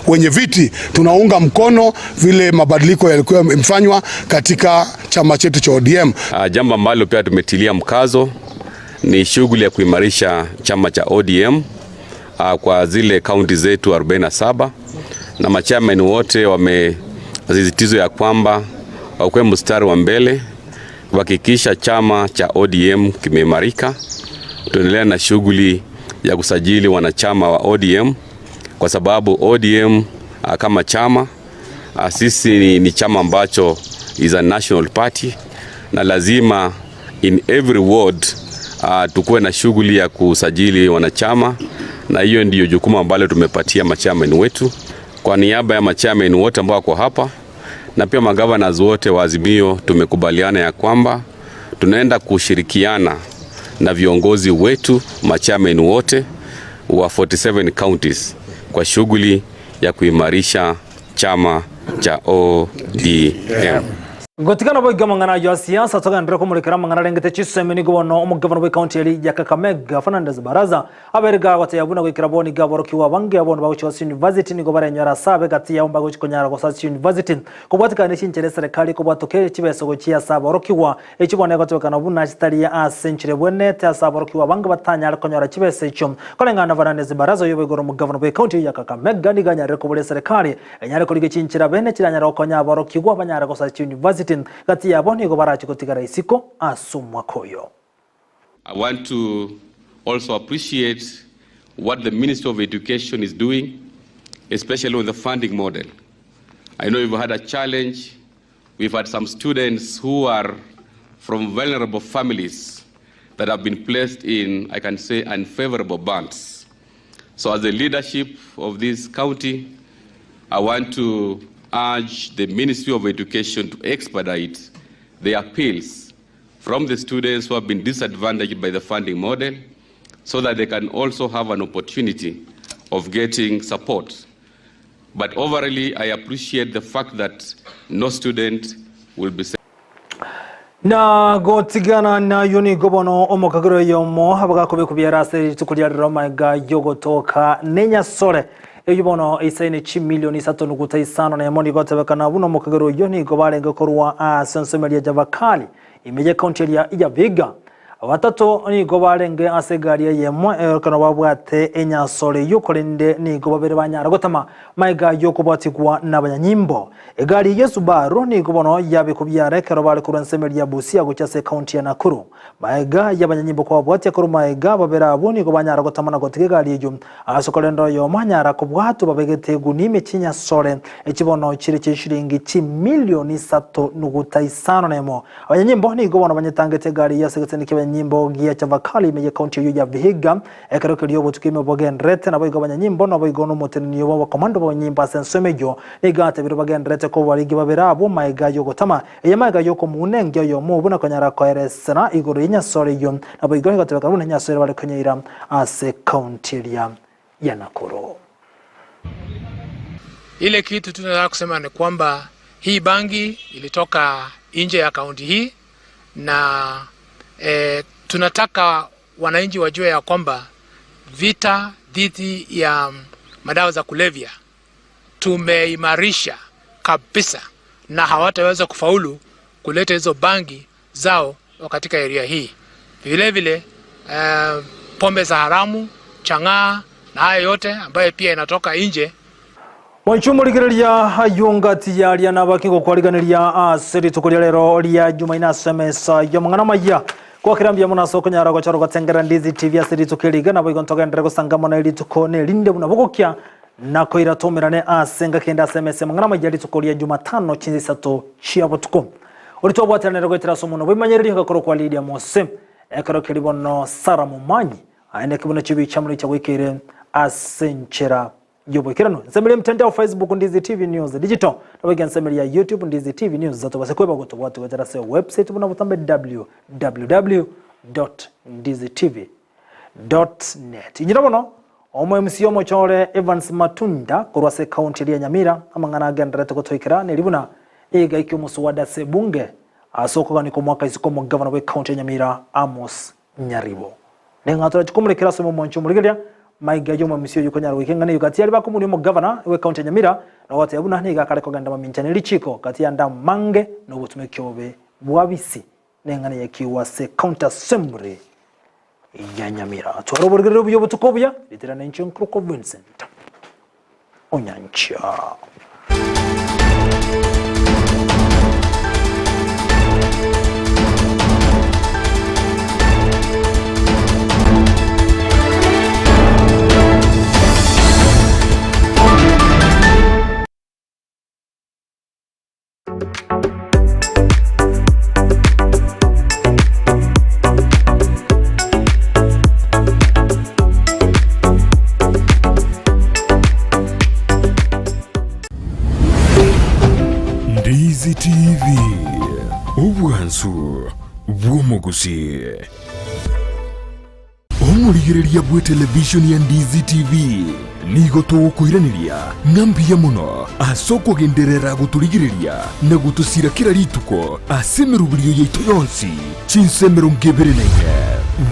wenye viti tunaunga mkono vile mabadiliko yalikuwa yamefanywa katika chama chetu cha ODM. Jambo ambalo pia tumetilia mkazo ni shughuli ya kuimarisha chama cha ODM kwa zile kaunti zetu 47, na machairman wote wamesisitiza ya kwamba wakuwe mstari wa mbele kuhakikisha chama cha ODM kimeimarika. Tuendelea na shughuli ya kusajili wanachama wa ODM kwa sababu ODM kama chama, sisi ni chama ambacho is a national party, na lazima in every ward tukuwe na shughuli ya kusajili wanachama, na hiyo ndiyo jukumu ambalo tumepatia machairman wetu. Kwa niaba ya machairman wote ambao wako hapa na pia magovernors wote wa Azimio, tumekubaliana ya kwamba tunaenda kushirikiana na viongozi wetu machairman wote wa 47 counties kwa shughuli ya kuimarisha chama cha ODM. Gotigana boiga mang'ana ya siasa togendere komorekera mang'ana arengete chisemi nigo bono omogavana bwe county eri ya Kakamega Fernandes Baraza aberega goteya buna goikera boni gaborokiwa bange abono bagochia ase university nigo barenyora asabe gati yabo mbagochi konyara gosa ase university kobwatikana ne chinchera eserekari kobwatokere chibeso gochia ase aborokigwa echi bono egotebekana buna chitari ase enchera ebwenerete ase aborokigwa bange batanyare konyora chibesa echio koreng'ana na Fernandes Baraza oyo boigo ore omogavana bwe county ya Kakamega nigo anyarire koboria eserekari Enyare korigia chinchera bene chiranyare gokonya aborokigwa banyare gosoa chiuniversity, gati yabo nigo barache gotigara isiko ase omwaka oyo. I want to also appreciate what the Ministry of Education is doing, especially on the funding model. I know we've had a challenge. We've had some students who are from vulnerable families that have been placed in, I can say, unfavorable bands. So as the leadership of this county, I want to urge the Ministry of Education to expedite the appeals from the students who have been disadvantaged by the funding model so that they can also have an opportunity of getting support. But overall, I appreciate the fact that no student will be Na gotigana nayio nigo bono omokagera oyomo abagakobe kobiara ase rituko ria rero amaiga y'ogotoka nenyasore eyio bono eisaine chimilioni isato nuguta isano na emo nigo otebekana buna omokagera oyio nigo barenge korwa ase ensemo eria Javakali ime ye county eria ya Vihiga. Batato nigo barenge ase egari eyemo ekero babwate enyasore eyio, korende nigo babere banyara gotama magega y'okobwatigwa nabanyanyimbo. Egari eyio Subaru nigo bono yabekwa biara ekero bare korwa ensemo eria ya Busia gochia ase ekaunti ya Nakuru. Magega y'abanyanyimbo kobabwatia korwa magega, babere abwo nigo banyara gotama na gotiga egari eyio. Ase korende oyomo anyara kobwatwa babegete eguni ime chinyasore echi bono chire chi'eshilingi chimilioni isato nuguta isano nemo. Abanyanyimbo nigo bono banyetangete egari eyio ase egeseni ki'abanyanyimbo gia Chavakali ime y'ekaunti eyio ya Vihiga. Ekero keria obotuko ime bogendererete, naboigo abanyanyimbo naboigo nomotenenio bw'abakomando b'abanyanyimbo ase ensemo eyio nigo atebire bagendererete kobarigia babere abwo magega y'ogotama. Eye magega y'okomouna engiya oyomo buna konyara koeresera igoro y'enyasore eyio, naboigo egotebekana buna enyasore bare konyeira ase ekaunti eria ya Nakuru. Ile kitu tunataka kusema ni kwamba hii bangi ilitoka nje ya kaunti hii na e, tunataka wananchi wajue ya kwamba vita dhidi ya madawa za kulevya tumeimarisha kabisa na hawataweza kufaulu kuleta hizo bangi zao katika area hii. Vile vile eh, pombe za haramu, chang'aa na haya yote ambayo pia inatoka nje. Mwanche omorigereria ayio ngati yaria nabake gokwariganeria ase rituko ria rero ria Jumaine ase emesa y'amang'ana amaya. Gwakera mbuya mono ase okonyara gochora gotengera Ndizi TV ase rituko eri iga naboigo ntogenderere gosanga mono erituko nerinde buna bogokia Nakoira toumerane ase engaki ende ase emesa y'amang'ana amaya rituko ria Jumatano chinsa isato chia botuko. Oria twabwateranire goetera ase omonwa bw'ebimanyererio agakorokwa Lydia Mose. Ekero keria bono Sara Momanyi aende kebuna chibicha moricha goikeire ase enchera y'oboikeranu. Ensemo eria emtandao Facebook Ndizi TV News Digital naboigo ensemo eria ya YouTube Ndizi TV News tobase kweba gotobwati goetera ase website buna botambe www.ndizitv.net. Inyora bono Omo MC omochore Evans Matunda korwa ase ekaunti eria ya Nyamira amang'ana agendererete gotoikera neri buna egaiki omoswada ase ebunge ase okogania kw'omwaka isiko omogavana bw'ekaunti ya Nyamira Amos Nyaribo. Ning'a torachi komorekera ase omomonche omorigereria maiga y'omo MC oyio konyara goika eng'ana eyio gati yaria bakomoria omogavana bw'ekaunti ya Nyamira na goteba buna nigo akare kogenda mamincha ne richiko gati ya Ndamange na obotumeki obobe bwa bisi Neng'ana yakigwa ase County Assembly ya Nyamira. Twara oborigereria obuya obotuko obuya, ritera nenche nkorokwa Vincent Onyancha. Ndizi TV, obwansu bw'omogusii. Omorigereria bw'etelevishoni ya Ndizi TV nigo togokoiraneria ng'a mbuya mono ase okogenderera gotorigereria na gotosira kera rituko ase emeroberio yaito yonsi chinsa 24.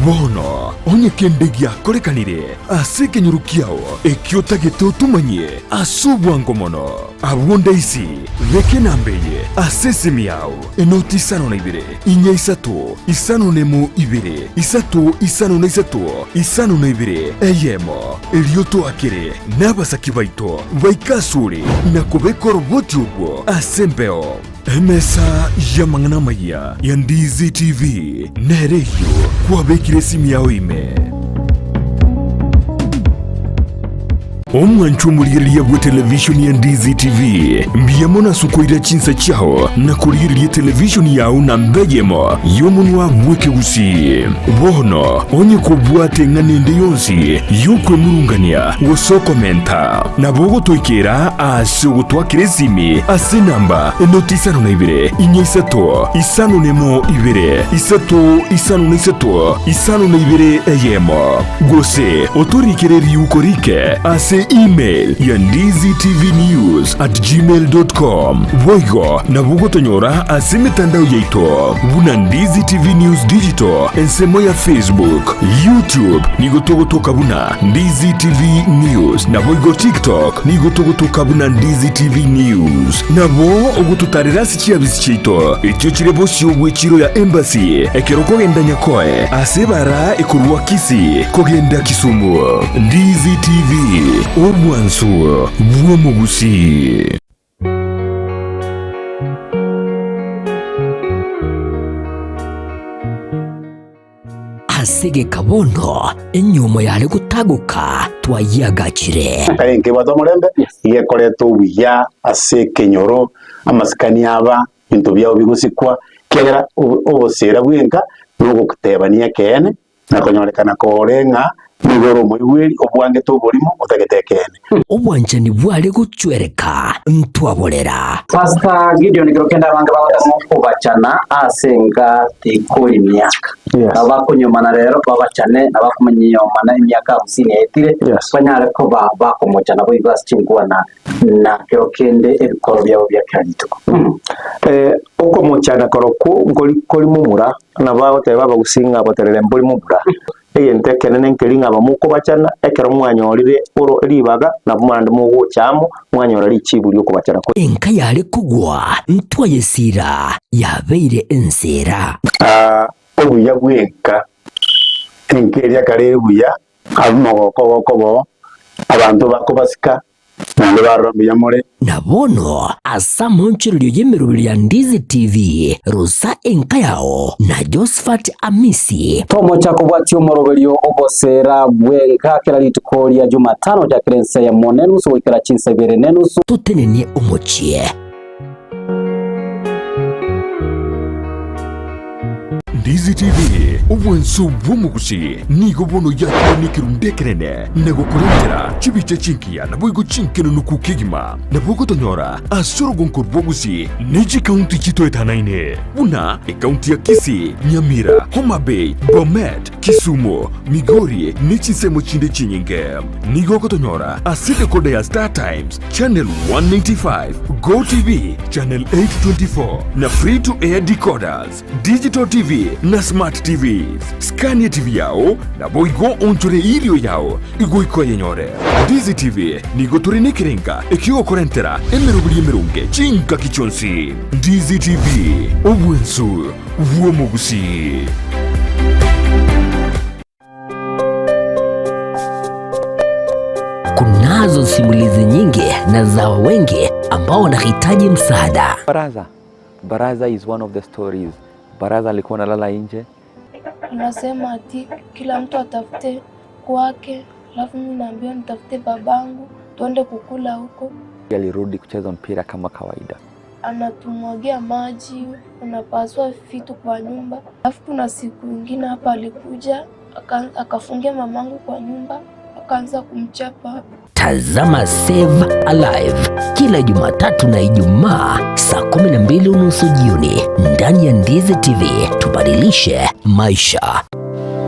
Bono onye kende giakorekanire ase ekenyoro kiao ekio otagete otomanyie ase obwango mono, abwo ndaisi beka enamba eye ase esimi yao, enoti isano na ibere, Inya isato, isano nemo ibere, isato isano na isato, isano na ibere, eyemo. Erio toakere nabasaki baito baike asore na kobeka oroboti orwo ase embeo. Emesa y'amang'ana amaya ya Ndizi TV nere eyio kwabekire esimi yao ime. Omwanchwa omorigereria bw'etelevishoni ya Ndizi TV, mbuya mono ase okoira chinsa chiao na korigereria etelevishoni yao namba eyemo y'omonwa bw'ekegusii. Bono onye kobwate eng'ana ende yonsi y'okwemurungania gose okomenta, nabo ogotoikera ase ogotwakera esimi ase enamba enoti isano na ibere, inya isato, isano nemo ibere, isato isano na isato, isano na ibere eyemo. Gose otorikere riuko rike ase. ase email ya ndizitvnews at gmail dot com. Boigo nabo ogotonyora ase emetandao yaito buna Ndizi TV News Digital ensemo ya Facebook, YouTube nigo togotoka buna Ndizi TV News naboigo TikTok nigo togotoka buna Ndizi TV News. Nabo ogototarera ase chiabisi chiaito echio chire bosio bw'echiro ya Embassy ekero okogenda Nyakoe ase ebara ekorwa Kisii kogenda Kisumu. Ndizi TV, obwansu bw'omogusii. Ase egeka bono enyiomo yare gotagoka twayiagachire. Kare nkebwate omorembe, iga ekoreta obuya ase ekenyoro, amasikani aba, ebinto biabo bigosikwa, ekiagera obosera bwenka na ogotebania ekeene, na konyorekana kore ng'a nigo ore omoigweri obwangete oborimo otagete ekeene. Obwanchani bware gochwereka ntwaborera. Pastor Gideon kero kende abange bagotema okobachana ase enga tikori miaka. Nabo bakonyomana rero babachane na bakomanyomana emiaka hamsini yaetire banyare koba bakomochana boigo ase chinkwana na kero kende ebikoro biabo bia kera rituko. Okomochana korokwo nkori kori momura, nabo agoteba abagusii ng'a boterere mbori momura. Egento ekenene nkeri ng'a abamokobachana, ekero mwanyorire oro ribaga, nabo naende mogocha amo, mwanyora richibu ri'okobachana kwe. Enka yare kogwa ntwayesiira, yabeire enseera. Obuya bw'enka, enka eria kare ere buya, ab'omogoko ogokoba oo, abanto bakobasika, naende barora mbuya more. Na bono ase amaonchorerio y'emeroberi ya Ndizi TV, rosa enka yao na Josephat Amisi. Tomocha kobwatia omoroberio ogoseera bw'enka kera rituko ria Jumatano gochakera ensa eyemo nenusu goikera chinsa ibere nenusu. Totenenie omochie. Ndizi TV, obwanso bw'omogusi, nigo bono yakire nekerundu ekenene na gokorentera chibicha chingiya naboigo chinkenunuku kegima. Nabo ogotonyora ase orogonko rw'ogusi ne chikaunti chitoetanaine buna ekaunti ya Kisii, Nyamira, Homa Bay, Bomet, Kisumu, Migori ne chinsemo chinde chinyinge. Nigo ogotonyora ase decoder ya Star Times Channel 195, Go TV Channel 824 na Free to Air decoders, Digital TV na Smart TVs. Skania TV yao naboigo onchore irio yao igoika oyenyore. Ndizi TV nigo tore nekerenga ekiogokorentera emeroberi emeronge chingaki chionsi. Ndizi TV, obwensu bw'omogusii. Kunazo simulizi nyingi na za wengi ambao wanahitaji msaada. Baraza. Baraza is one of the stories. Baraza alikuwa analala nje. Anasema ati kila mtu atafute kwake, alafu mimi naambiwa nitafute babangu tuende kukula huko. Alirudi kucheza mpira kama kawaida. Anatumwagia maji, anapasua vitu kwa nyumba. Alafu kuna siku ingine hapa alikuja akafungia mamangu kwa nyumba akaanza kumchapa. Tazama Save Alive kila Jumatatu na Ijumaa saa 12:30 jioni ndani ya Ndizi TV. Tubadilishe maisha.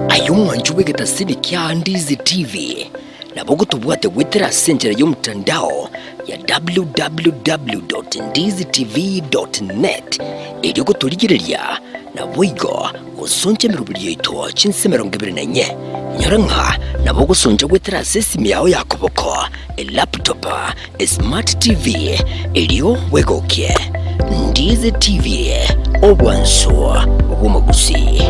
Aye omwancho bw'egetasini kia Ndizi TV nabo ogotobwate goetera ase enchera y'omotandao ya www.ndizitv.net erio gotorigereria naboigo gosoncha emeroberi yaito chinse 24. Nyora ng'a nabo ogosoncha goetera ase esimi yao ya koboko, elaptop, esmart TV erio bwegokie. Ndizi TV, obwansu bw'omogusii.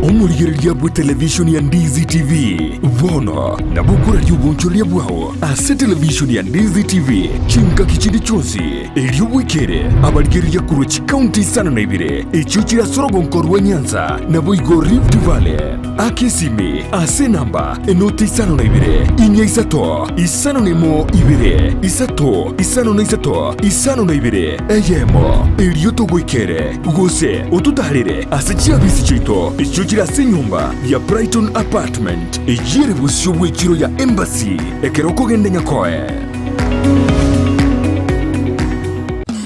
Omorigereria bw'etelevishoni ya Ndizi TV bono nabo okoraria obonchoreria bwao ase televishoni ya Ndizi TV chingaki chinde chionsi, erio bwekere abarigereria korwa chikaunti isano na ibere echio chire ase orogonko rwa Nyanza naboigo Rift Valley. Aka esimi ase enamba enoti isano na ibere, inya isato, isano na emo ibere, isato, isano na isato, isano na ibere, eyemo, erio togoikere. Gose ototaarere ase chiabisi chiaito echio chire ase enyomba ya Brighton Apartment, eyio ere bosio bw'echiro ya Embassy, ekero okogenda Nyakoe.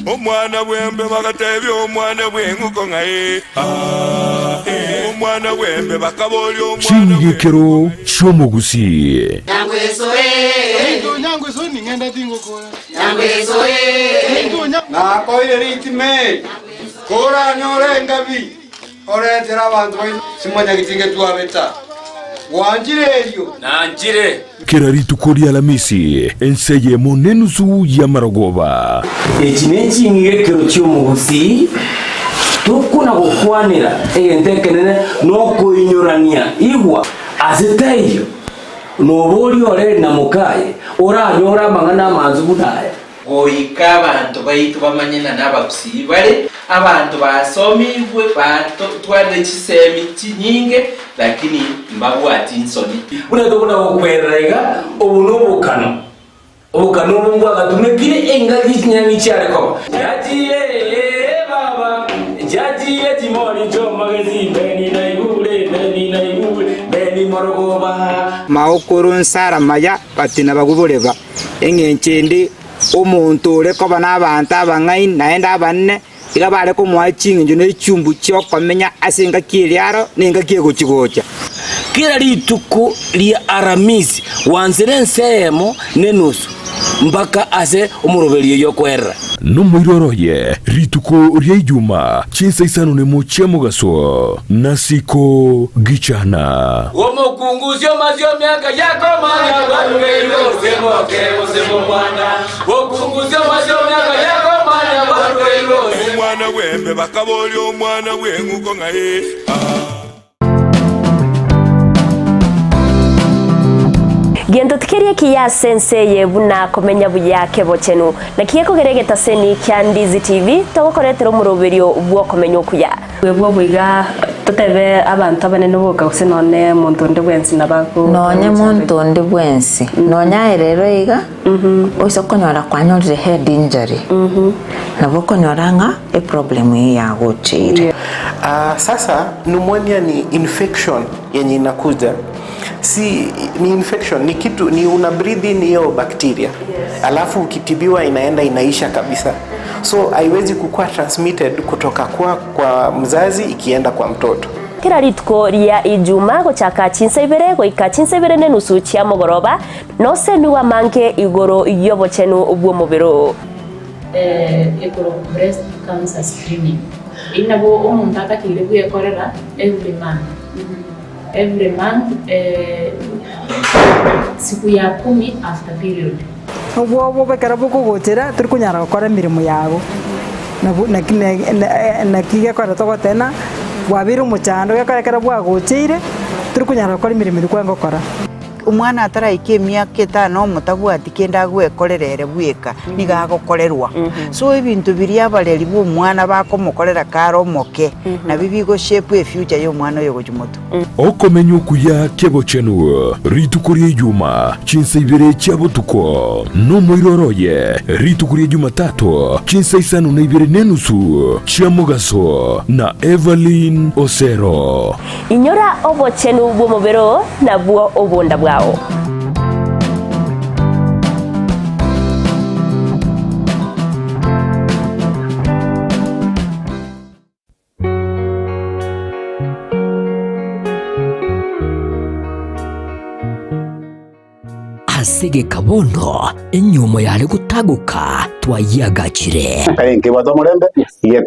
Omwana bw'embe bagatebia omwana bw'eng'uko ng'a ee, aa, ee. Ching'igekero chi'omogusii. Nakoire ritime, koranyore engabi, oretere abanto baino simwanyagetinge twabeta. Gwanchire erio? Nanchire. Kera rituko ri'Alamisi, ense eyemo nenusu y'amarogoba. Echi neching'igekero chi'omogusii, tokona gokwanera egento ekenene nokoinyorania igwa ase taiyo noboria ore na mokaye oranyore amang'ana amansu buna aya. Goika abanto baito bamanye ng'a nabagusii bare, abanto basomigwe, batwarire chisemi chinyinge, lakini mbabwati nsoni. Buna tokona gokwerera iga, obo nobokano, obokano obo mbwagatumekire engaki chinyang'i chiare koba. Chiachire ee baba, chiachire chimori chi'omogesi, Beni naigure, Beni naigure, Beni morogoba. Maokoro nsara maya batina bagwo boreba. Engencho ende, omonto ore koba nabaanto abang'aini naende abanene, iga bare komoa ching'encho ne chumbu chi'okomenya ase engaki eria aro na engaki egochi-gocha. Kera rituko ria Aramisi gwansera ense eyemo nenusu mpaka ase omoroberio oyio okoerera. Nomoiroro oye rituko ria Ijuma chinsa isano nemo chia mogaso, nasiko gichana. Omokungu osioma siomiaka yakomanya bwarugeirwe gose moke gose momwana. Omokungu osioma siomiaka yakomanya bwarugeirwe gose. Omwana bw'embe bakaboria omwana bw'eng'uko ng'ai? Gento tikeri ekiya ase ense eye buna komenya buya kebochenu. Naki gekogera egetaseni kia Ndizi TV togokoretera omoroberio bw'okomenya okuya. Bwebwo iga totebe abanto abanene boka gose nonye monto onde bwensi nabo ago Nonye monto onde bwensi, nonye aye rero iga, oise okonyora kwanyorire head injury, nabo okonyora ng'a eproblem eyio yagocheire. Ah, sasa pneumonia ni infection yenye inakuja si ni infection ni kitu ni una breathe in hiyo bacteria yes. Alafu ukitibiwa inaenda inaisha kabisa, so haiwezi kukua transmitted kutoka kwa, kwa mzazi ikienda kwa mtoto. Kera rituko ria Ijuma gochaka chinsa ibere goika chinsa ibere nenusu chia mogoroba, nosemigwe amange igoro y'obochenu bw'omobere oo. Ekorokwa breast cancer screening. Eyio nabo omonto atakeire bwekorera every month, every month siku ya kumi after period. Obwoba ekero bokogochera tori konyara gokora emeremo yago, nabo naki naki gekogera togoteba ng'a bwabeire omochando gekogera ekero bwagocheire tori konyara gokora emeremo eria kwarenge gokora. Omwana ataraika emiaka etano omotabwati kende agwekorera ere bweka, nigo agokorerwa. So ebinto biria abareri ba omwana bakomokorera kare omoke, nabio bigo shape efuture ya omwana oyo gochia motwe. Okomenya okuya kebochenu rituko ria Ijuma chinsa ibere chia botuko, nomoiroro oye rituko ria Jumatato chinsa isano na ibere nenusu chia mogaso na Evelyn Osero. Inyora obochenu bw'omobere oo, nabwo obonda bwao. Ase egeka bono enyiomo yare gotagoka twayiagachire. Nkai nkebwate omorembe, igekore.